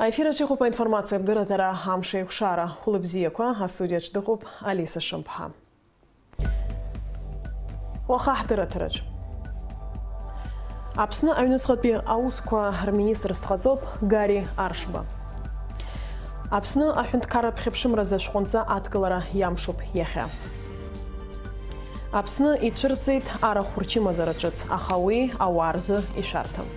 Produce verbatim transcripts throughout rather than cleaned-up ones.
Аефир аҿы иҟоуп аинформациа абдырраҭара «Амш еиқәшара». Хәылбзиақәа, астудиаҿ дыҟоуп Алиса Шамԥҳа. Уаха ҳдырраҭараҿ. Аԥсны аҩныҵҟатәи аусқәа рминистрс дҟаҵоуп Гари Аршба. Аԥсны аҳәынҭқарратә хьыԥшымразы ашәҟәынҵа адкылара иамшуп иахьа. Аԥсны ицәырҵит арахә рчымазара ҿыц, аха уи ауаа рзы ишәарҭам.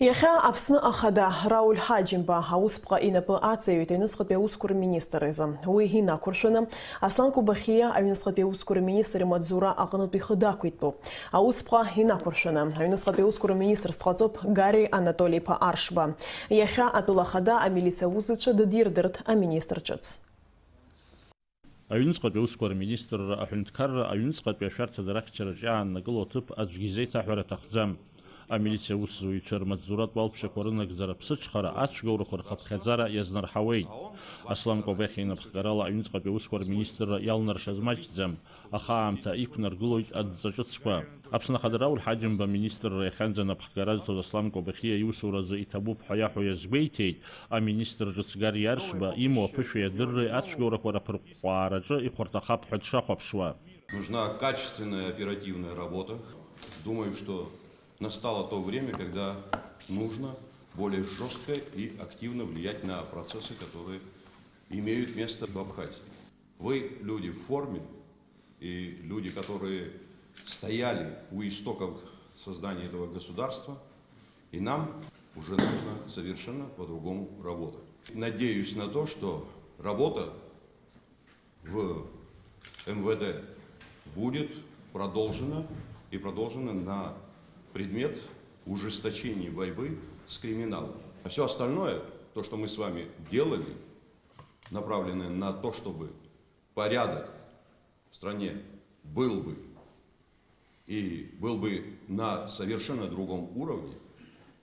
Иахьа Аԥсны Ахада Рауль Ҳаџьымба аусԥҟа инапы аҵаҩит аҩныҵҟатәи аусқәа рминистр изы. Уи инақәыршәаны, Аслан Кобахьиа аҩныҵҟатәи аусқәа рминистр имаҵзура аҟнытә ихы дақәиҭтәуп. Аусԥҟа инақәыршәаны, аҩныҵҟатәи аусқәа рминистрс дҟаҵоуп Гари Анатоли-иԥа Аршба. Иахьа атәыла ахада амилициа аусзуҩцәа дыдирдырт аминистр ҿыц. Аҩныҵҟатәи аусқәа рминистрра аҳәынҭқарра аҩныҵҟатәи ашәарҭадара ахьчараҿ иааннакыло аҭыԥ аӡәгьы изеиҭаҳәара аҭахӡам. Амилициа аусзуҩцәа рмаҵзуратә уалԥшьақәа рынагӡара ԥсыҽхара, ацәгьоурақәа рхыԥхьаӡара иазнарҳауеит. Аслан Кобахьиа инапхгарала аҩныҵҟатәи аусқәа рминистрра иалнаршаз маҷӡам, аха аамҭа иқәнаргылоит адҵа ҿыцқәа. Аԥсны Ахада Рауль Ҳаџьымба аминистрра иахьанӡа анапхгара зҭоз Аслан Кобахьиа иусуразы иҭабуп ҳәа иаҳәо иазгәеиҭеит, аминистр ҿыц Гари Аршба имоу аԥышәеи адырреи ацәгьоурақәа раԥырҟәҟәаараҿы ихәарҭахап ҳәа дшахәаԥшуа. Нужна качественная оперативная работа. Думаю, что настало то время, когда нужно более жёстко и активно влиять на процессы, которые имеют место в Абхазии. Вы люди в форме, и люди, которые стояли у истоков создания этого государства, и нам уже нужно совершенно по-другому работать. Надеюсь на то, что работа в МВД будет продолжена и продолжена на предмет ужесточения борьбы с криминалом. А всё остальное, то, что мы с вами делали, направленное на то, чтобы порядок в стране был бы и был бы на совершенно другом уровне,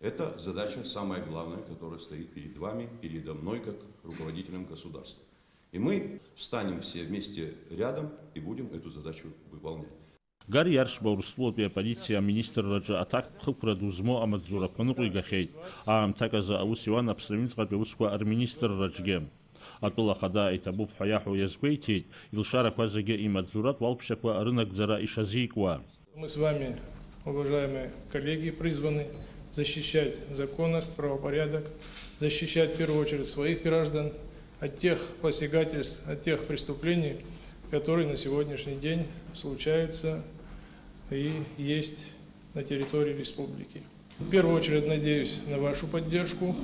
это задача самая главная, которая стоит перед вами, передо мной, как руководителем государства. И мы встанем все вместе рядом и будем эту задачу выполнять. Гари Аршба Урыстәылатәи аполициа аминистрраҿы аҭакԥхықәра ду змоу амаҵзурақәа ныҟәигахьеит. Аамҭак азы аус иуан Аԥсны аҩныҵҟатәи аусқәа рминистрраҿгьы. Атәыла ахада иҭабуп ҳәа иаҳәо иазгәеиҭеит, илшарақәа зегьы имаҵзуратә уалԥшьақәа рынагӡара ишазикуа. Мы с вами, уважаемые коллеги, призваны защищать законность, правопорядок, защищать в первую очередь своих граждан от тех посягательств, от тех преступлений, которые на сегодняшний день случаются и есть на территории республики. В первую очередь надеюсь на вашу поддержку.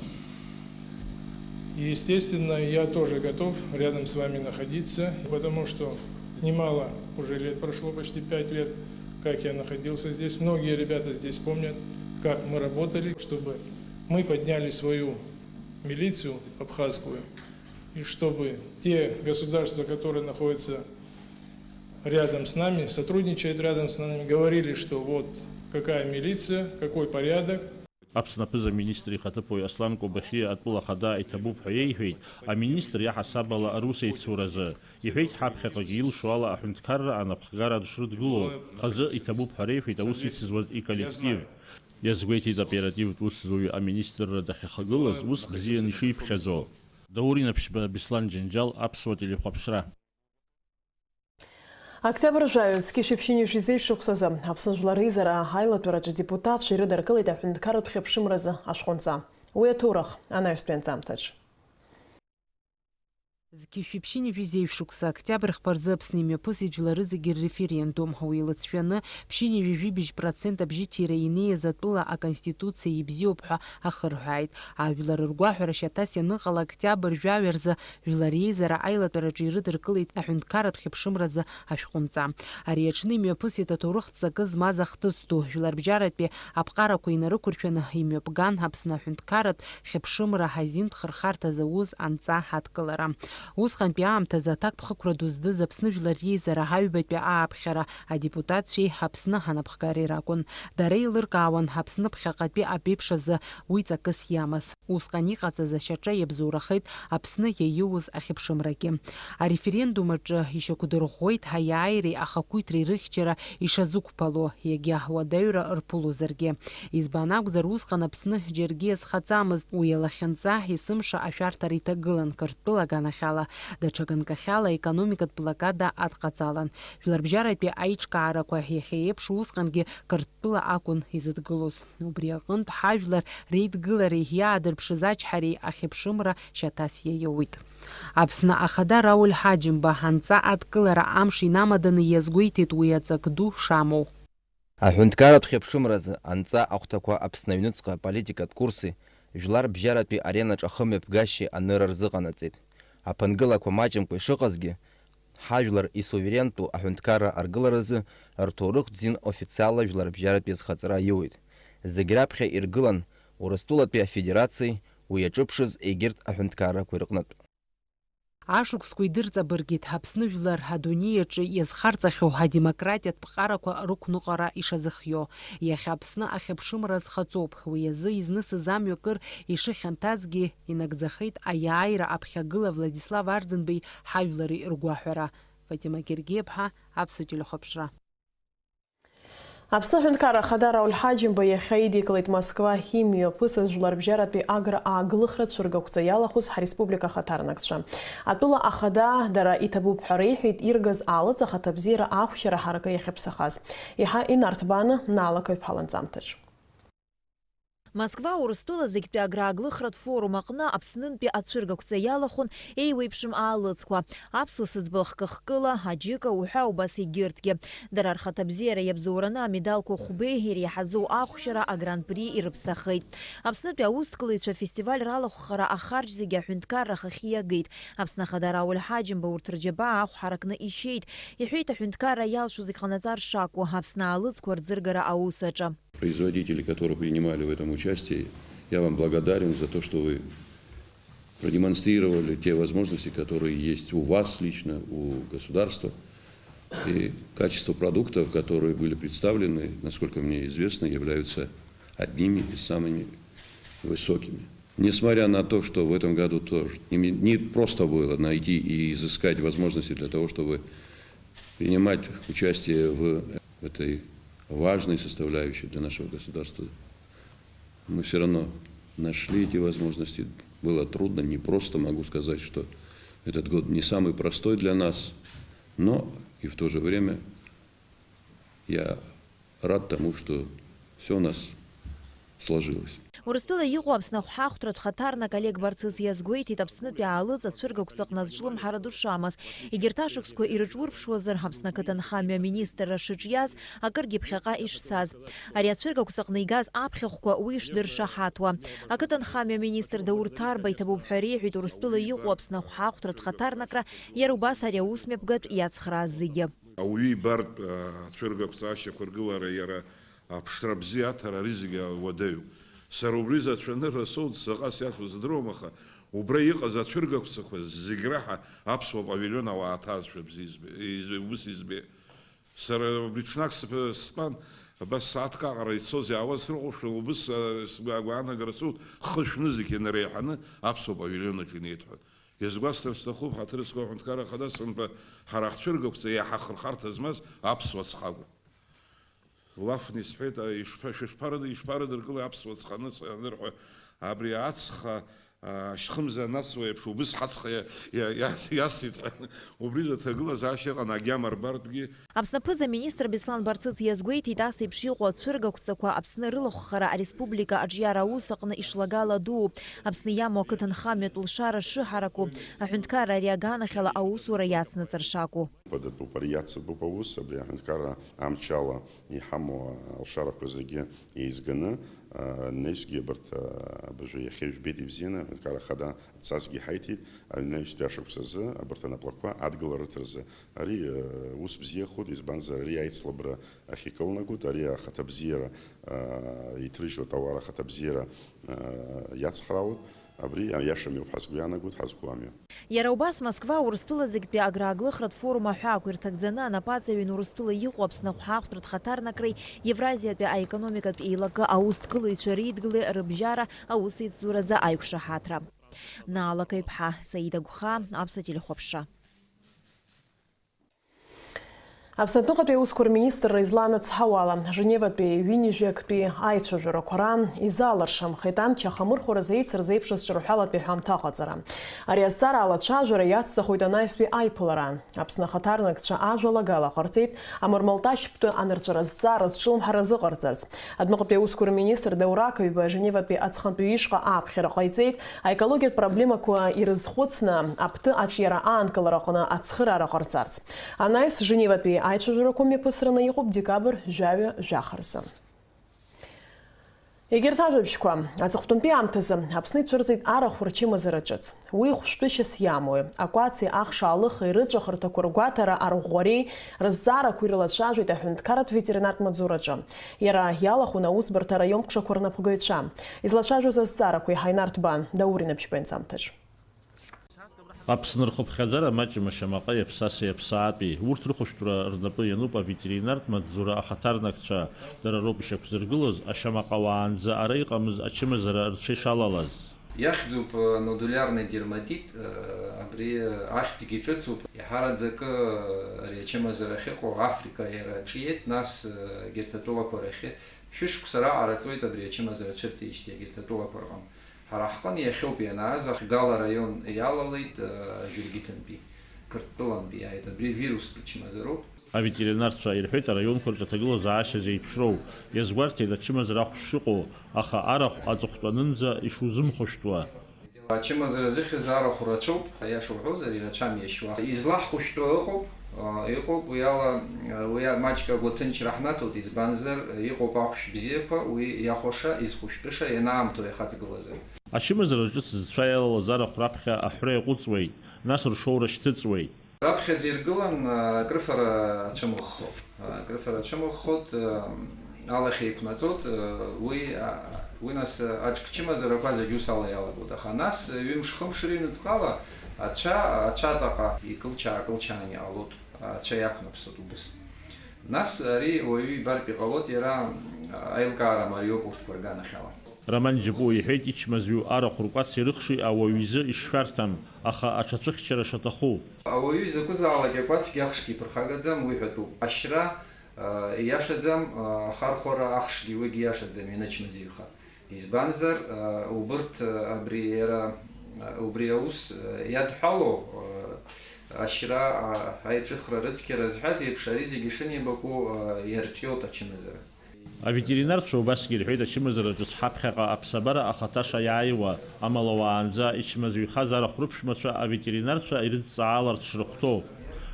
И, естественно, я тоже готов рядом с вами находиться, потому что немало уже лет прошло, почти пять лет, как я находился здесь. Многие ребята здесь помнят, как мы работали, чтобы мы подняли свою милицию абхазскую, и чтобы те государства, которые находятся рядом с нами, сотрудничают рядом с нами, говорили, что вот какая милиция, какой порядок. Аԥсны аԥыза-министр ихаҭыԥуаҩ Аслан Кобахьиа атәыла ахада иҭабуп ҳәа иеиҳәеит, аминистр иаҳасаб ала русеицуразы. Иҳәеит, ҳаԥхьаҟагьы илшо ала аҳәынҭқарра анапхгара дшрыдгыло, хазы иҭабуп ҳәа реиҳәеит аус ицызуаз иколлектив. Иазгәеиҭеит аоперативтә усзуҩы аминистрра дахьахагылаз ус бзиан ишиԥхьаӡо. Даур Инаԥшьба, Беслан Џьанџьал, Аԥсуа телехәаԥшра. Октиабр жәаҩа зқьышәи ԥшьынҩажәи зеижә шықәсазы Аԥсны Жәлар Реизара аилатәараҿы адепутатцәа ирыдыркылеит аҳәынҭқарратә хьыԥшымразы ашәҟәынҵа. Уи аҭоурых анаҩстәи анҵамҭаҿ. Зқьышәи ԥшьынҩажәи зеижә шықәса октиабр хԥа рзы Аԥсны имҩаԥысит жәлары зегьы рреферендум. Уи илыҵшәаны, ԥшьынҩажәи жәибжь процент абжьыҭира инеиз атәыла аконституциа ибзиоуп ҳәа ахырҳәааит. Ажәлар ргәаҳәара шьаҭас ианыҟала, октиабр жәаҩа рзы Жәлар Реизара аилатәараҿы ирыдыркылеит аҳәынҭқарратә хьыԥшымразы ашәҟәынҵа. Ари аҽны имҩаԥысит аҭоурыхтә ҵакы змаз ахҭыс ду, Жәларбжьаратәи аԥҟарақәа инарықәыршәаны имҩаԥган Аԥсны аҳәынҭқарратә хьыԥшымра азин ҭхырхарҭа зауз анҵа адкылара. Усҟантәи аамҭазы аҭакԥхықәра ду здыз Аԥсны Жәлар Реизара аҩбатәи ааԥхьара адепутатцәеи Аԥсны анапхгареи ракәын. Дара еилыркаауан Аԥсны ԥхьаҟатәи аԥеиԥш азы уи ҵакыс иамаз. Усҟан иҟаҵаз ашьаҿа иабзоурахеит Аԥсны иаиуз ахьыԥшымрагьы. Ареферендум аҿы ишьақәдырӷәӷәеит аиааиреи ахақәиҭреи рыхьчара ишазықәԥало, егьа уадаҩра рԥылозаргьы. Избан акәзар, усҟан Аԥсны џьаргьы иазхаҵамызт, уи алахьынҵа есымша ашәарҭара иҭагылан, Қырҭтәыла аганахьала, даҽа ганкахьала аекономикатә блокада адҟаҵалан. Жәларбжьаратәи аиҿкаарақәа иахьа еиԥш усҟангьы Қырҭтәыла акәын изыдгылоз. Убри аҟынтә ҳажәлар реидгылареи иаадырԥшыз ачҳареи ахьыԥшымра шьаҭас иаиоуит. Аԥсны Ахада Рауль Ҳаџьымба анҵа адкылара амш инамаданы иазгәеиҭеит уи аҵак ду шамоу. Аҳәынҭқарратә хьыԥшымразы анҵа ахәҭақәа Аԥсны аҩныҵҟа аполитикатә курси жәлар бжьаратәи аренаҿ ахымҩаԥгашьеи аныра рзыҟанаҵеит. Аԥынгылақәа маҷымкәа ишыҟазгьы, ҳажәлар исуверентәу аҳәынҭқарра аргыларазы рҭоурыхтә зин официалла жәларбжьаратәи зхаҵара аиуеит. Зегь раԥхьа иргылан Урыстәылатәи Афедерациеи уи иаҿыԥшыз егьырҭ аҳәынҭқаррақәеи рҟнытә. Ашықәсқәа идырҵабыргит Аԥсны жәлар адунеи аҿы иазхарҵахьоу адемократиатә ԥҟарақәа рықәныҟәара ишазыхиоу. Иахьа Аԥсны ахьыԥшымра азхаҵоуп. Уи азы изнысыз амҩа кыр ишыхьанҭазгьы инагӡахеит аиааира аԥхьагыла Владислав Арӡынбеи ҳажәлари ргәаҳәара. Фатима Гергиаԥҳа, Аԥсуа телехәаԥшра. Аԥсны Аҳәынҭқарра Ахада Рауль Ҳаџьымба иахьа идикылеит Москва имҩаԥысыз Жәларбжьаратәи Агра ааглыхра цәыргақәҵа иалахәыз ҳареспублика ахаҭарнакцәа. Атәыла Ахада дара иҭабуп ҳәа реиҳәеит иргаз аалыҵ ахаҭабзиара ахәшьара ҳаракы иахьыԥсахаз. Еиҳа инарҭбааны, Наала Қаҩԥҳа ланҵамҭаҿ. Москва, Урыстәыла зегьтәи аграаглыхратә форум аҟны Аԥснынтәи ацәыргақәҵа иалахәын еиуеиԥшым аалыҵқәа, аԥсуа сыӡбахә хкы-хкыла, аџьыка уҳәа убас егьырҭгьы. Дара рхаҭабзиара иабзоураны амедалқәа хәбеи иреиҳаӡоу ахәшьара агран-при ирыԥсахеит. Аԥснытәи аусҭгылаҩцәа афестиваль ралахәхара ахарџь зегьы аҳәынҭқарра ахахьы иагеит. Аԥсны Ахада Рауль Ҳаџьымба урҭ рџьабаа ахә ҳаракны ишьеит, иҳәеит, аҳәынҭқарра иалшо зегь ҟанаҵар шакәу Аԥсны аалыҵқәа рӡыргара аус аҿы. Производители, которые принимали в этом участие, я вам благодарен за то, что вы продемонстрировали те возможности, которые есть у вас лично, у государства. И качество продуктов, которые были представлены, насколько мне известно, являются одними из самыми высокими. Несмотря на то, что в этом году тоже не, не просто было найти и изыскать возможности для того, чтобы принимать участие в этой важной составляющей для нашего государства, мы всё равно нашли эти возможности. Было трудно, непросто. Могу сказать, что этот год не самый простой для нас, но и в то же время я рад тому, что всё у нас сложилось. Урыстәыла иҟоу Аԥсны ахәҳахәҭратә хаҭарнак Олег Барцыц иазгәеиҭеит, Аԥснытәи аалыҵ ацәыргақәҵа аҟны зҿлымҳара ду шамаз. Егьырҭ ашықәсқәа ирыҿурԥшуазар, Аԥсны ақыҭанхамҩа аминистрра шыҿиаз, акыргьы ԥхьаҟа ишцаз. Ари ацәыргақәҵаҟны игаз аԥхьахәқәа уи ишдыршаҳаҭуа. Ақыҭанхамҩа аминистр Даур Ҭарба иҭабуп ҳәа реиҳәеит Урыстәыла иҟоу Аԥсны ахәҳахәҭратә хаҭарнакра, иара убас ари аус мҩаԥгатә иацхрааз зегьы. Ауаҩы ибартә, а, ацәыргақәҵа ашьақәыргылара иара аԥшра бзиа аҭара ари зегьы уадаҩуп. Сара убри изы ацәанырра соуӡ заҟа сиасуа здыруам, аха убра иҟаз ацәыргақәҵақәа зегь раҳа аԥсуа павилион ауаа ҭаазшәа бзиа избе-, из-, убыс избеит. Сара убри ҽнак сп-, стәан, абас сааҭк аҟара ицоз иаауаз срыхәаԥшуан, убыс, а, сгәы-, агәаанагара соуит, хышә нызқь инареиҳаны аԥсуа павилион аҿы инеит ҳәа. Иазгәасҭар сҭахуп, ҳаҭыр зқәу аҳәынҭқарра ахада сынтәа ҳара ҳцәыргақәҵа иаҳа хырхарҭа змаз аԥсуа ҵхагәа. Лафны исҳәеит, а, ишԥа-, шәышԥарыд-, ишԥарыдыркылеи аԥсуа ҵханы с-, анырҳәа, абри ацха, а, ашьхымза анацу еиԥш, убыс ҳацха иа-, иа-, иас-, иасит ҳәа. Убри изы аҭагылазаашьа ыҟан, агьама рбартәгьы. Аԥсны аԥыза-министр Беслан Барцыц иазгәеиҭеит, ас еиԥш иҟоу ацәыргақәҵақәа Аԥсны рылахәхара ареспублика аҿиара аус аҟны ишлагала дуу, Аԥсны иамоу ақыҭанхамҩатә лшара шыҳараку, аҳәынҭқарра ари аганахьала аусура иацнаҵар шакәу. Пататәуп, ари иацыртәуп аус, абри аҳәынҭқарра амчала иҳамоу алшарақәа зегьы еизганы, а, анаҩсгьы абарҭ, а, абыржәы иахьа ижәбеит ибзианы, аҳәынҭқарра ахада дцазгьы ҳаиҭеит, анаҩстәи ашықәс азы абарҭ анаплакқәа адгылара рыҭаразы. Ари, а, ус бзиахоит, избанзар, ари аицлабра ахьикылнагоит, ари ахаҭабзиара, а, иҭрыжьуа атауар ахаҭабзиара, а, иацхраауеит. Абри аиашами ауп ҳазгәы иаанагоит, ҳазқәу амҩа. Иара убас Москва Урыстәыла зегьтәи аграаглыхратә форум аҳәаақәа ирҭагӡаны анапаҵаҩын Урыстәыла иҟоу Аԥсны ахәаахәҭратә хаҭарнакреи Евразиатәи аекономикатә еилакы аусҭгылаҩцәа реидгылеи рыбжьара аусеицуразы аиқәшаҳаҭра. Наала Каҩԥҳа, Саида Гәхаа, Аԥсуа телехәаԥшра. Аԥсны аҩныҟатәи аусқәа рминистрра излаанацҳауала, Женеватәи ҩынҩажәи актәи аицәажәарақәа раан изаалыршамхеит амч ахамырхәаразы еицырзеиԥшыз ҿырҳәалатәи ҳәамҭа аҟаҵара. Ари азҵаара алацәажәара иацҵахоит анаҩстәи аиԥылара. Аԥсны ахаҭарнакцәа ажәалагала ҟарҵеит амырмалташьптәы анырҵәара зҵаара зҿлымҳара азыҟарҵарц. Адәныҟатәи аусқәа рминистр Даур Акаҩба Женеватәи аҵхантәаҩы ишҟа ааԥхьара ҟаиҵеит, аекологиатә проблемақәа ирызхәыцны, аԥҭы аҿиара аанкылараҟны ацхыраара ҟарҵарц. Анаҩс Женеватәи аицәажәарақәа мҩаԥысраны иҟоуп декабр жәаҩа жәаха рзы. Егьырҭ ажәабжьқәа. Аҵыхәтәантәи аамҭазы Аԥсны ицәырҵит арахә рчымазара ҿыц. Уи хәшәтәышьас иамои, акәаци ахш аалыхи рыҵәахырҭақәа ргәаҭара арӷәӷәареи рызҵаарақәа ирылацәажәеит аҳәынҭқарратә ветеринартә маҵзураҿы. Иара иалахәын аусбарҭа араионтә ҟәшақәа рнапхгаҩцәа. Излацәажәоз азҵаарақәа еиҳа инарҭбаан, Даур Инапшьба инҵамҭаҿ. Аԥсны рхыԥхьаӡара маҷым ашьамаҟа иаԥсаса иаԥсаатәи. Урҭ рыхәышәтәра рнапы иануп аветеринартә маҵзура ахаҭарнакцәа. Дара роуп ишьақәзыргылоз, ашьамаҟа уаанӡа ара иҟамыз ачымазара рцәа ишалалаз. Иахьӡуп нодулиарный дерматит, абри ахьӡгьы ҿыцуп. Иаҳараӡакы ари ачымазара ахьыҟоу Африка иара аҿиеит, нас егьырҭ атәылақәа рахьы шәышықәса раҟара ҵуеит абри ачымазара цәырҵижьҭеи егьырҭ атәылақәа рҟны. Ҳара ҳҟны иахьоуп ианааз, Ахгала араион иалалеит, Жәыргьыҭынтәи, Қырҭтәылантәи иааит, абри вирустә чымазароуп. Аветеринарцәа ирҳәеит араионқәа рҿы аҭагылазаашьа зеиԥшроу, иазгәарҭеит ачымазара ахә шыҟоу, аха арахә аҵыхәтәанынӡа ишузымхәышәтәуа. Ачымазара зыхьыз арахә рацәоуп, аиаша уҳәозар, ирацәам иашьуа. Излаҳхәышәтәуа ыҟоуп, а, иҟоуп, уи ала, а, уи маҷк агәаҭынчра ҳнаҭоит, избанзар, иҟоуп ахәшә бзиақәа, уи иахәаша, изхәышәтәыша ианаамҭоу иахаҵгылазар. Ачымазара ҿыц зцәа иалалаз арахә раԥхьа аҳәра иаҟәыҵуеит, нас ршоура шьҭыҵуеит. Раԥхьаӡа иргылан, а, акрыфара ацәымыӷхо. Акрыфара ацәымыӷхоит, а, алахь еиқәнаҵоит, а, уи, а, уи нас, а, аҿкчымазарақәа зегь ус ала иалагоит. Аха нас, ҩымш-хымш рыҩныҵҟала ацәа, ацәа ҵаҟа икылчаа-кылчаан иҟалоит, ацәа иақәнаԥсоит убыс. Нас ари уаҩы ибартә иҟалоит, иара, а, аилкаара мариоуп урҭқәа рганахьала. Роман Џьапуа иҳәеит, ичмазаҩу арахә ркәаци рыхши ауаҩ изы ишшәарҭам, аха аҽацәыхьчара шаҭаху. Ауаҩы изакәызаалак акәацгьы ахшгьы иԥырхагаӡам, уи ҳәатәуп. Ашьра, а, ииашаӡам, а, ахархәара ахшгьы уигьы ииашаӡам, ианычмазаҩха. Избанзар, а, убырҭ, а, абри иара, а, убри аус, а, иадҳәалоу, а, ашьра, а, аиҿыхра рыцқьара зҳәаз еиԥш, ари зегьы шынеибаку, а, иарҿиоит ачымазара. Аветеринарцәа убасгьы ирҳәеит, ачымазара ҿыц ҳаԥхьаҟа аԥсабара ахаҭа шаиааиуа, амала уаанӡа ичмазаҩхаз арахә рыԥшәмацәа аветеринарцәа ирыдҵааларц шрыхәҭоу.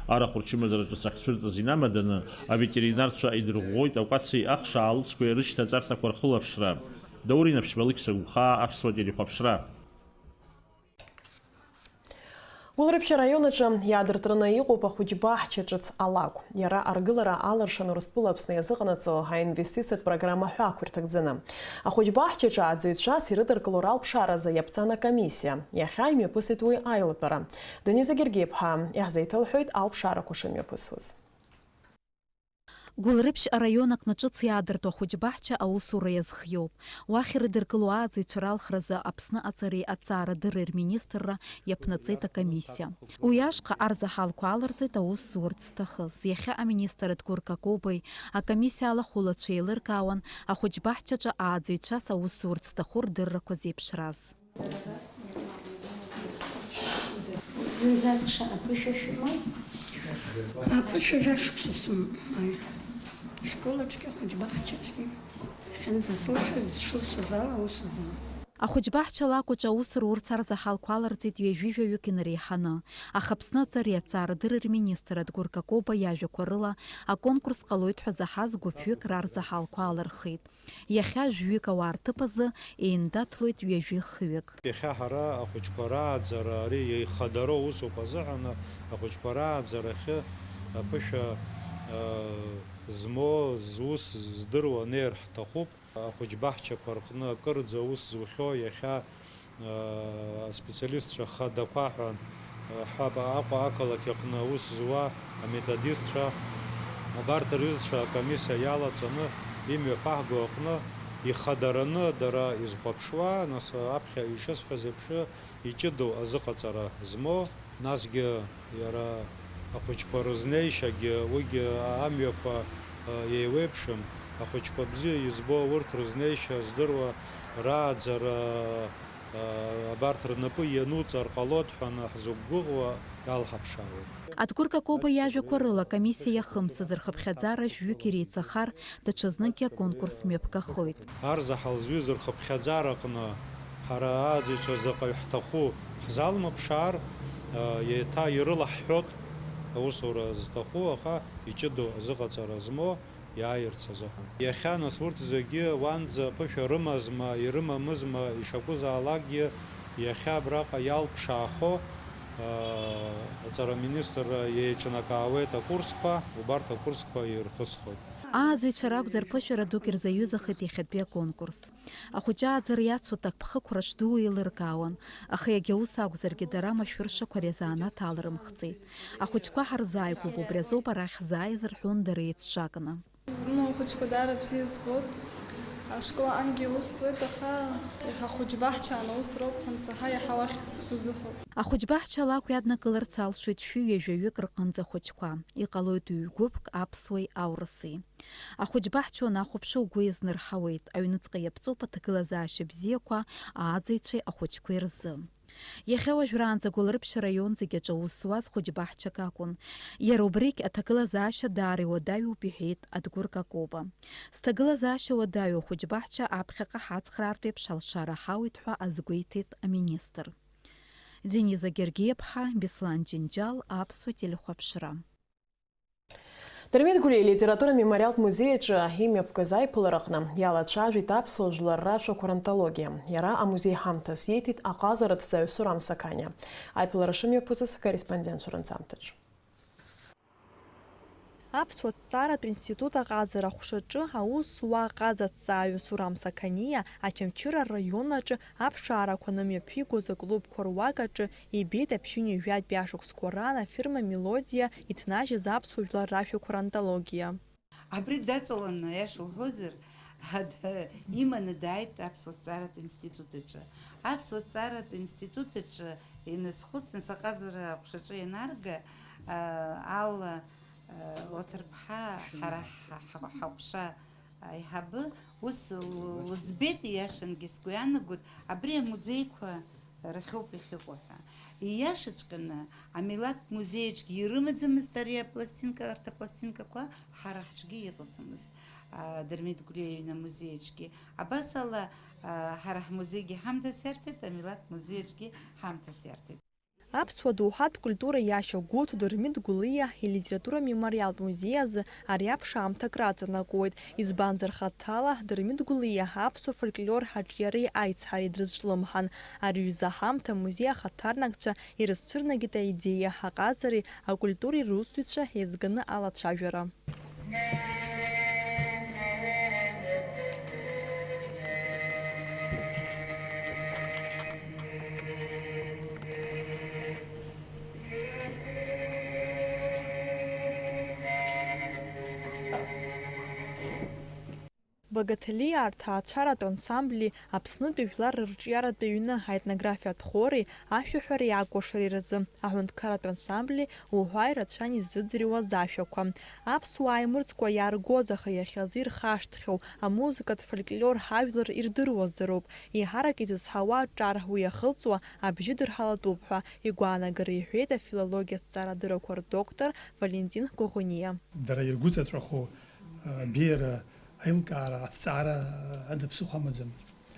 Арахә рчымазара ҿыц ахьцәырҵыз инамаданы, аветеринарцәа идырӷәӷәоит акәаци ахш аалыҵқәеи рышьҭаҵарҭақәа рхылаԥшра. Даур Инапшьба, Алықьса Гәхаа, Аԥсуа телехәаԥшра. Гәылрыԥшь араион аҿы иаадыртраны иҟоуп ахәыҷбаҳча ҿыц алакә. Иара аргылара алыршаны Урыстәыла Аԥсны иазыҟанаҵо аинвестициатә программа ҳәа ақәирҭагӡаны. Ахәыҷбаҳчаҿы ааӡаҩцәас ирыдыркыло ралԥшааразы иаԥҵан акомиссиа. Иахьа имҩаԥысит уи аилатәара. Дениза Гергиаԥҳа иаҳзеиҭалҳәоит алԥшаарақәа шымҩаԥысуаз. Гәылрыԥшь араион аҟны ҿыц иаадыртуа ахәыҷбаҳча аусура иазхиоуп. Уахь ирыдыркыло ааӡаҩцәа ралхразы Аԥсны аҵареи аҭҵаарадырреи рминистрра иаԥнаҵеит акомиссиа. Уи ашҟа арзаҳалқәа аларҵеит аус зурц зҭахыз. Иахьа аминистр Едгәыр Какобеи акомиссиа алахәылацәеи еилыркаауан ахәыҷбаҳчаҿы ааӡаҩцәас аус зурц зҭаху рдыррақәа зеиԥшраз. Зынӡаск шаҟа ԥышәа шәымоу? Аԥышәа жәа шықәса сымоуп, аи. Школаҿгьы, ахәыҷбаҳчаҿгьы. Иахьынӡасылшаз, сшылшоз ала аус азын. Ахәыҷбаҳча алакәаҿы аус рурц арзаҳалқәа аларҵеит ҩажәи жәаҩык инареиҳаны, аха Аԥсны аҵареи аҭҵаарадырреи рминистр Едгәыр Какоба иажәақәа рыла, аконкурс ҟалоит ҳәа заҳаз гәыԥҩык рарзаҳалқәа аалырхит. Иахьа жәҩык ауаа рҭыԥ азы еиндаҭлоит ҩажәи хҩык. Иахьа ҳара ахәыҷқәа рааӡара ари еихадароу усуп азыҳәан, ахәыҷқәа рааӡарахьы аԥышәа, а, змоу, зус здыруа анеир ҳҭахуп. Ахәыҷбаҳчақәа рҟны акырӡа аус зухьоу иахьа Аспециалистцәа хадақәа ҳәа ҳәап Аҟәа ақалақь аҟны аус зуа аметодистцәа, абарҭ рҩызцәа акомиссиа иалаҵаны имҩаԥаҳго аҟны ихадараны дара изхәаԥшуа, нас аԥхьа ишысҳәаз еиԥш иҷыдоу азыҟаҵара змоу, насгьы иара ахәыҷқәа рызнеишьагьы уигьы амҩақәа еиуеиԥшым, ахәыҷқәа бзиа избо урҭ рызнеишьа здыруа рааӡара абарҭ рнапы иануҵар ҟалоит ҳәа ҳзықәгәыӷуа иалҳаԥшаауеит. Адгәыр Какоба иажәақәа рыла, акомиссиа иахымсыз рхыԥхьаӡара жәҩык иреицахар, даҽазныкгьы аконкурс мҩаԥгахоит. Арзаҳал зҩыз рхыԥхьаӡараҟны ҳара ааӡаҩцәа заҟаҩ ҳҭаху ҳзалмыԥшаар, еиҭа ирылаҳҳәот аусура зҭаху, аха иҷыдоу азыҟаҵара змоу иааирц азыҳәан. Иахьа, нас, урҭ зегьы уанӡа аԥышәа рымазма, ирымамызма, ишакәызаалакгьы, иахьа абраҟа иалԥшаахо, аа, аҵара аминистрра еиҿнакаауеит акурсқәа, убарҭ акурсқәа ирхысхоит. Ааӡаҩцәа ракәзар, ԥышәара дук ирзаҩызахеит иахьатәи аконкурс. Ахәыҷы ааӡара иацу аҭакԥхықәра шдуу еилыркаауан, аха иагьа ус акәзаргьы, дара амашәыршақәа рзанааҭ аларымхӡеит. Ахәыҷқәа ҳарзааигәоуп, убри азоуп арахь ҳзааиз, рҳәон дара еицҿакны. Ну, ахәыҷқәа даара бзиа збоит. Ашкол аҟынгьы аус зуеит, аха иаҳа хәыҷ баҳча анаус роуп ҳансаҳа, иаҳа уахь сгәы зыҳәоуп. Ахәыҷ баҳча алакә иаднакыларц алшоит шәи ҩажәаҩык рҟынӡа ахәыҷқәа. Иҟалоит ҩ-гәыԥк аԥсуеи аурыси. Ахәыҷ баҳча уанахәаԥшуа угәы иазнарҳауеит, аҩныҵҟа иаԥҵоуп аҭагылазаашьа бзиақәа ааӡаҩцәеи ахәыҷқәеи рзы. Иахьа уажәраанӡа Гәылрыԥшь араион зегь аҿы аус зуаз хәыҷбаҳчак акәын. Иара убригь аҭагылазаашьа даара иуадаҩуп, иҳәеит Адгәыр Какоба. Сҭагылазаашьа уадаҩу ахәыҷбаҳча аԥхьаҟа ҳацхраартә еиԥш алшара ҳауеит ҳәа азгәеиҭеит аминистр. Дениза Гергиаԥҳа, Беслан Џьынџьал, Аԥсуа телехәаԥшра. Дырмит Гәлиа илитература мемориалтә музеи аҿы имҩаԥгаз аиԥылараҟны иалацәажәеит аԥсуа жәлар рашәақәа рантологиа. Иара амузеи ҳамҭас ииҭеит аҟазараҭҵааҩ Сурам Сақаниа. Аиԥылара шымҩаԥысыз ҳкорреспондентцәа рынҵамҭаҿ. Аԥсуа ҭҵааратә институт аҟазара аҟәшаҿы аус зуа аҟазаҭҵааҩы Сурам Сақаниа Очамчыра араион аҿы аԥшаарақәа нымҩаԥигоз аклубқәа руак аҿы ибеит аԥшьынҩажәатәи ашықәсқәа раан афирма Мелодиа иҭнажьыз аԥсуа жәлар рашәақәа рантологиа. Абри даҵаланы, аиаша лҳәозар, ад-, иманы дааит Аԥсуа ҭҵааратә институт аҿы. Аԥсуа ҭҵааратә институт аҿы инасхәыцны, саҟазара аҟәшаҿы ианарга, а, Алла, а, Оҭырԥҳа, ҳара ҳа-, ҳа-, ҳаҟәша аиҳабы, ус л-, лыӡбеит, ииашангьы сгәы иаанагоит, абри амузеиқәа рахьоуп иахьыҟоу ҳәа. Ииашаҵәҟьаны, амилаҭтә музеи аҿгьы ирымаӡамызт ари апластинка, арҭ апластинкақәа, ҳара ҳҿгьы иҟаӡамызт, а, Дырмит Гәлиа иҩны амузеи аҿгьы. Абас ала, а, ҳара ҳмузеигьы ҳамҭас иарҭеит, амилаҭтә музеи аҿгьы ҳамҭас иарҭеит. Аԥсуа доуҳатә культура иашьа гәыҭ Дырмит Гәлиа илитература мемориалтә музеи азы ари аԥшаамҭа акраҵанакуеит, избанзар хаҭала Дырмит Гәлиа аԥсуа фольклор аҿиареи аицҳареи дрызҿлымҳан. Ари ҩыза ҳамҭа амузеи ахаҭарнакцәа ирызцәырнагеит аидеиа аҟазареи акультуреи русзуҩцәа еизганы алацәажәара. Багаҭелиаа рҭаацәаратә ансамбли Аԥснытәи жәлар рырҿиаратә ҩны аетнографиатә хори ашәаҳәареи акәашареи рзы аҳәынҭқарратә ансамбли уҳәа ирацәан иззыӡырҩуаз ашәақәа. Аԥсуаа имырӡкәа иааргоз, аха иахьазы ирхашҭхьоу амузыкатә фольклор ҳажәлар ирдыруазароуп. Еиҳарак изызҳауа аҿар уи иахылҵуа абжьы дырҳалатәуп ҳәа игәаанагара иҳәеит афилологиатә ҵарадыррақәа рдоктор Валентин Коӷониа. Дара иргәыҵаҵәаху, а, абеиара, аилкаара, аҭҵаара, а, ада ԥсыхәа амаӡам.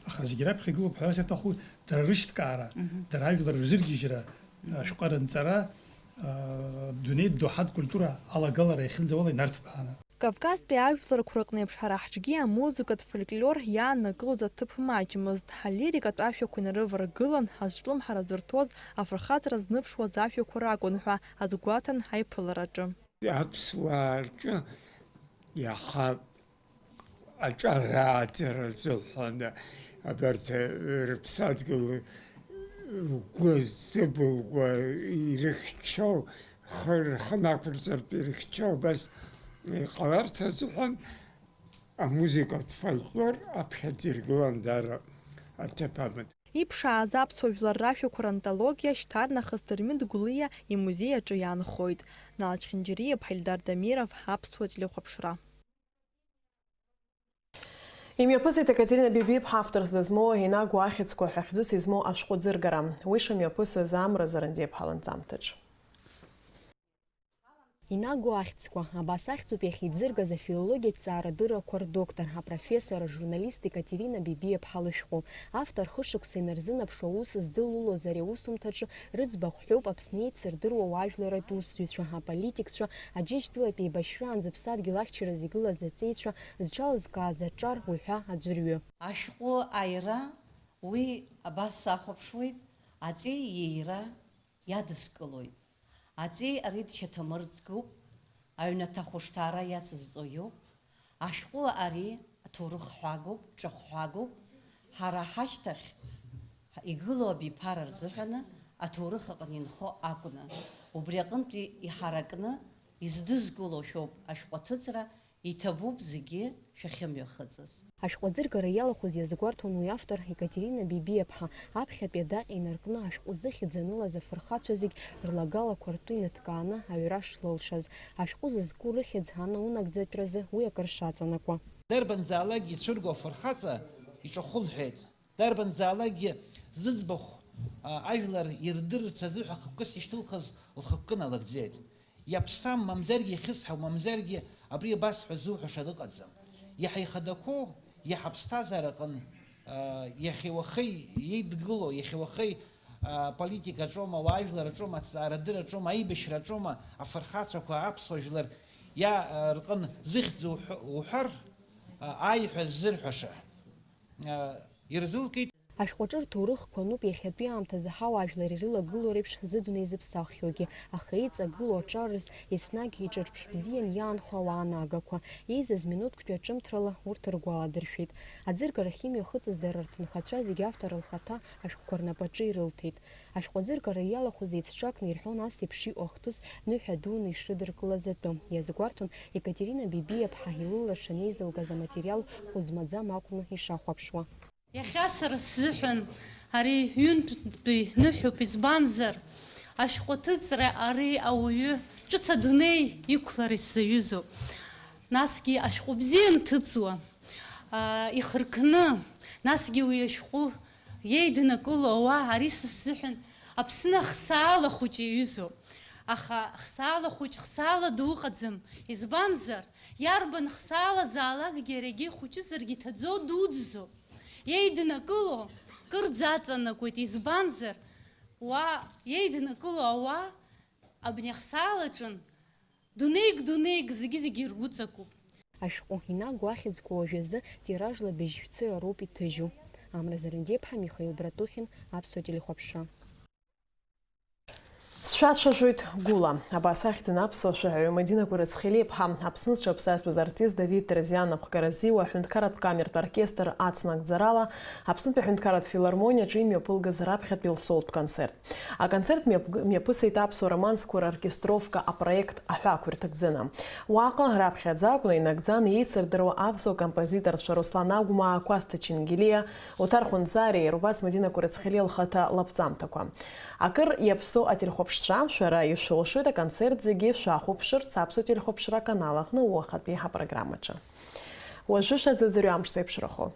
Аха зегь раԥхьа игылоуп ҳәарас иаҭаху дара рышьҭкаара, мгм, дара ажәлар рзыргьежьра, а, ашәҟәы рынҵара, а, дунеи доуҳатә культура алагалара иахьынӡауала инарҭбааны. Кавказтәи ажәларқәа рыҟны еиԥш ҳара ҳҿгьы амузыкатә фольклор иааннакылоз аҭыԥ маҷмызт, алирикатә ашәақәа инарываргылан, азҿлымҳара зырҭоз, афырхаҵара зныԥшуаз ашәақәа ракәын ҳәа азгәаҭан аиԥылараҿы. Аԥсуаа рҿы иаҳа аҿар ааӡара азыҳәан абарҭ рыԥсадгьыл Гәы зыбылгәа ирыхьчоу, хы рхы нақәырҵартә ирыхьчоу, убас иҟаларц азыҳәан амузыкатә фольклор аԥхьаӡа иргылан даара аҭыԥ аман. Иԥшааз аԥсуа жәлар рашәақәа рантологиа шьҭарнахыс Дырмит Гәлиа имузеи аҿы иаанхоит. Нал Чхинджириа, Ильдар Дамиров, Аԥсуа телехәаԥшра. Имҩаԥысит Екатерина Бибиԥҳа авторс дызмоу Инагәо ахьӡқәа ҳәа хьӡыс измоу ашәҟәы ӡыргара. Уи шымҩаԥысыз Амра Зарандиаԥҳа ланҵамҭаҿ. Инагәо ахьӡқәа, абас ахьӡуп иахьиӡыргаз афилологиатә ҵаарадыррақәа рдоктор, апрофессор, ажурналист Екатерина Бибиаԥҳа лышәҟәы. Автор хышықәса инарзынаԥшуа аус здылулоз ари аусумҭаҿы рыӡбахә ҳәоуп Аԥсны еицырдыруа уаажәларратә усзуҩцәа, аполитикцәа, Аџьынџьтәылатә еибашьраан зыԥсадгьыл ахьчараз игылаз аҵеицәа, зҽалызкааз аҿар уҳәа аӡәырҩы. Ашәҟәы аира, уи абас сахәаԥшуеит, аҵеи иеира иадыскылоит. Аҵеи ари дшьаҭамырӡгоуп, аҩнаҭа хәышҭаара иацызҵо иоуп. Ашәҟәы ари аҭоурых ҳәагоуп, ҿахәҳәагоуп. Ҳара ҳашьҭахь игылоу абиԥара рзыҳәаны аҭоурых аҟны инхо акәны, убри аҟынтәи иҳаракны издызкыло шәоуп ашәҟәы аҭыҵра, иҭабуп зегьы шәахьымҩахыҵыз. Ашәҟәы аӡыргара иалахәыз иазгәарҭон уи автор Екатерина Бибиаԥҳа, аԥхьатәи адаҟьа инаркны ашәҟәы зыхьӡ анылаз афырхацәа зегь рлагалақәа ртәы иныҭкааны аҩра шлылшаз, ашәҟәы зызку рыхьӡ анунагӡатәразы уи акыр шаҵанакуа. Дарбанзаалакгьы ицәырго афырхаҵа иҿахәы лҳәеит. Дарбанзаалакгьы зыӡбахә, а, ажәлар ирдырырц азыҳәа хықәкыс ишьҭылхыз лхықәкы налагӡеит. Иаԥсам, мамзаргьы ихьысҳау, мамзаргьы абри абасҳәа зуҳәаша дыҟаӡам. Иаҳа ихадақәоу, иаҳа аԥсҭазаара аҟны, а, иахьеи уахеи еидгыло, иахьеи уахеи, а, политикаҿоума, уаажәлараҿоума, аҭҵаарадырраҿоума, аибашьраҿоума, афырхацәақәа, аԥсуа жәлар иа-, а, рҟын зыхьӡ уҳәа-, уҳәар, а, ааи ҳәа ззырҳәаша. Ирзылкит. Ашәҟәаҿы рҭоурыхқәа ануп иахьатәи аамҭазы ҳауаажәлар ирылагылоу реиԥш зыдунеи зыԥсаххьоугьы, аха иҵагылоу аҿар рзы еснагь иҿырԥш бзиан иаанхо ауаа наагақәа, еизаз минуҭктәи аҿымҭрала урҭ ргәаладыршәеит. Аӡыргарахь имҩахыҵыз дара рҭынхацәа зегьы автор лхаҭа ашәҟәқәа рнапаҿы ирылҭеит. Ашәҟәы аӡыргара иалахәыз еицҿакны ирҳәон ас еиԥш иҟоу ахҭыс ныҳәа дуны ишрыдыркылаз атәы. Иазгәарҭон Екатерина Бибиаԥҳа илылыршан еизылгаз аматериал хәы змаӡам акәны ишахәаԥшуа. Иахьа сара сзыҳәан ари ҩынтәтәи ныҳәоуп, избанзар, ашәҟәы аҭыҵра ари ауаҩы ҿыц адунеи иқәлара исзаҩызоуп. Насгьы ашәҟәы бзиа анҭыҵуа, аа, ихыркны, насгьы уи ашәҟәы иеиднакыло ауаа, ари са сзыҳәан Аԥсны ахсаала хәыҷы иаҩызоуп. Аха хсаала хәыҷ, хсаала ду ыҟаӡам. Избанзар, иарбан хсаалазаалакгьы иарагьы ихәыҷызаргьы иҭаӡо дуӡӡоуп. Иеиднакыло кырӡа аҵанакуеит, избанзар, уа иеиднакыло ауаа абни ахсаалаҿын дунеик, дунеик зегьы-зегьы иргәыҵакуп. Ашәҟәы инагу ахьӡқәа уажәазы тиражла быжьшәцыра роуп иҭыжьу. Амра Зарандиаԥҳа, Михаил Братухин, Аԥсуа телехәаԥшра. Сшәацәажәоит гәыла. Абас ахьӡын аԥсуа шәаҳәаҩы Мадина Кәарацхелиаԥҳа, Аԥсны зҽаԥсазтәыз артист Давид Терзиан аԥхгаразы иуа аҳәынҭқарратә камертә оркестр ацнагӡарала Аԥснытәи аҳәынҭқарратә филармониаҿы имҩаԥылгаз раԥхьатәи лсолтә концерт. Аконцерт мҩаԥ-, мҩаԥысит аԥсуа романсқәа роркестровка апроект аҳәаақәа ирҭагӡаны. Уаҟа раԥхьаӡа акәны инагӡан еицырдыруа аԥсуа композиторцәа Руслан Агәмаа, Кәасҭа Чингелиа, Оҭар Хәынӡариа, Рубац Мадина Кәарацхелиа лхаҭа лаԥҵамҭақәа. Акыр иаԥсоу ателехәаԥшцәа, шәара ишәылшоит аконцерт зегьы шәахәаԥшырц Аԥсуа телехәаԥшра аканал аҟны уахатәи ҳапрограммаҿы. Уажәы шәаӡыӡырҩы амш зеиԥшрахо.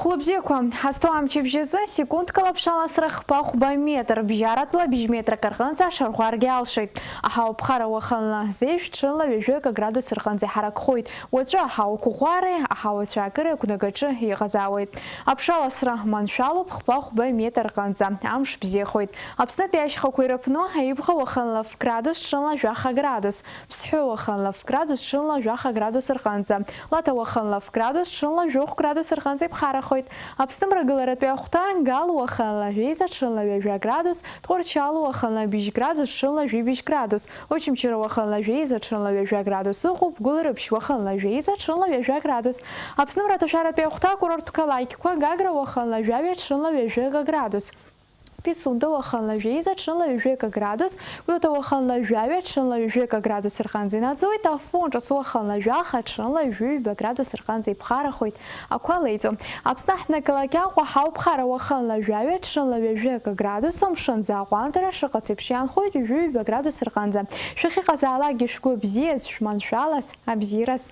Хәлыбзиақәа, ҳазҭоу амчыбжьазы секундкала аԥшаласра хԥа-хәба метр, бжьаратәла бжь метрак рҟынӡа ашарӷәаргьы алшоит. Аҳауа ԥхара уахынла зежә, ҽынла ҩажәи акы градус рҟынӡа иҳаракхоит. Уаҵәы аҳауа қәыӷәӷәареи аҳауа цәаакыреи ақәнагаҿы иҟазаауеит. Аԥшаласра маншәалоуп хԥа-хәба метр рҟынӡа. Амш бзиахоит. Аԥснытәи ашьхақәа ирыԥну Аибӷа уахынла ф градус, ҽынла жәаха градус. Ԥсҳәы уахынла ф градус, ҽынла жәаха градус рҟынӡа. Лаҭа уахынла ф градус, ҽынла жәохә градус рҟынӡа иԥхарахоит. Аԥсны мрагыларатәи ахәҭа Гал уахынла жәеиза, ҽынла ҩажәа градус, Тҟәарчал уахынла бжь градус, ҽынла жәибжь градус, Очамчыра уахынла жәеиза, ҽынла ҩажәа градус ыҟоуп, Гәылрыԥшь уахынла жәеиза, ҽынла ҩажәа градус. Аԥсны мраҭашәаратәи ахәҭа акурорттә қалақьқәа Гагра уахынла жәаҩа, ҽынла ҩажәа градус. Пицунда уахынла жәеиза, ҽынла ҩажәи акы градус, Гәдоуҭа уахынла жәаҩа, ҽынла ҩажәи акы градус рҟынӡа инаӡоит, Афон ҿыц уахынла жәаха, ҽынла ҩажәи ҩба градус рҟынӡа иԥхарахоит, ақәа леиҵо. Аԥсны аҳҭнықалақь Аҟәа ҳауа ԥхара уахынла жәаҩа, ҽынла ҩажәи акы градус, амшын аӡы аҟәандара шыҟац еиԥш иаанхоит ҩажәи ҩба градус рҟынӡа. Шәахьыҟазаалакгьы шәгәы бзиаз, шәманшәалаз, абзиараз.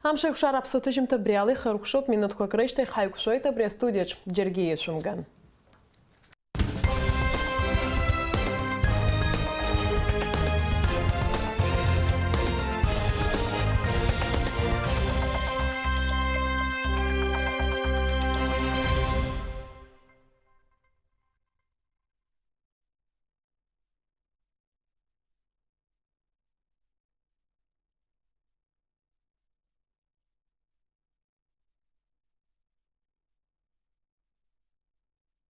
Амш еиқәшара аԥсуа ҭыжьымҭа абри ала ихыркәшоуп, минуҭқәак рышьҭахь ҳаиқәшәоит абри астудиаҿ, џьаргьы ишәымган.